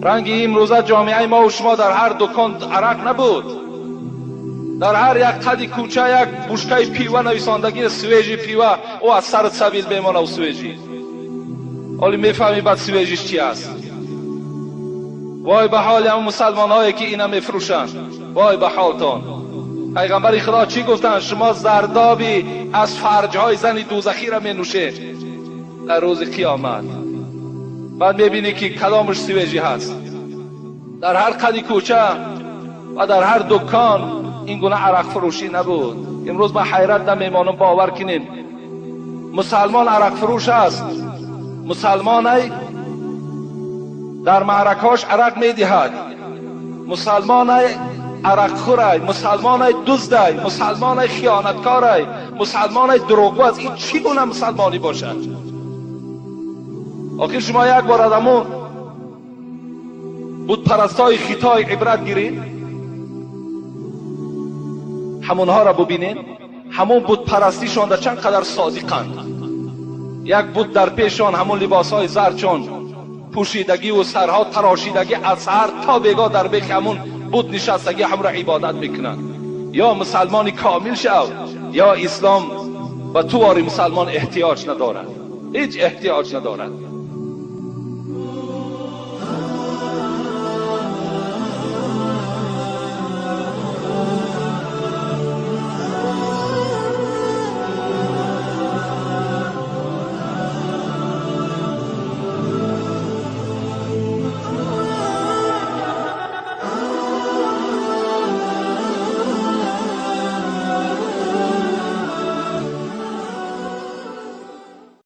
Ранги имрӯза ҷомеаи мо ва шумо дар ҳар дукон арақ набуд. Дар ҳар як қади кӯча як бушкаи пива нависондагӣ, свежий пиво, ӯ аз сари сабил мемона свежий. Ҳоли мефаҳмӣ баъд свежий ш чи аст. Вой ба ҳоли ҳамон мусалмонҳое, ки ина мефурӯшанд, вой ба ҳолтон. Пайғамбари Худо чӣ гуфтанд? Шумо зардоби аз фарҷҳои зани дӯзахиро менӯшед дар рӯзи қиёмат. Баъд мебинӣ, ки кадомаш свежий ҳаст. Дар ҳар қади кӯча ва дар ҳар дукон ин гуна арақфурӯшӣ набуд. Имрӯз ман ҳайрат намемонам, бовар кунед, мусалмон арақфурӯш аст, мусалмонай дар маъракаҳош арақ медиҳад, мусалмонай арақхӯрай, мусалмонай дуздай, мусалмонай хиёнаткорай, мусалмонай дурӯғгӯ аст. Ин чӣ гуна мусалмонӣ бошад охир? Шумо як бор аз ҳамун бутпарастҳои Хитой ибрат гиред, ҳамонҳоро бубинед, ҳамон бутпарастишонда чанд қадар содиқанд. Як бут дар пешон, ҳамон либосҳои зардчон пӯшидагиву сарҳо тарошидагӣ, аз саҳар то бегоҳ дар бехи ҳамун бут нишастагӣ, ҳамро ибодат мекунанд. Ё мусалмони комил шав, ё ислом ба ту вори мусалмон эҳтиёҷ надорад, ҳеҷ эҳтиёҷ надорад.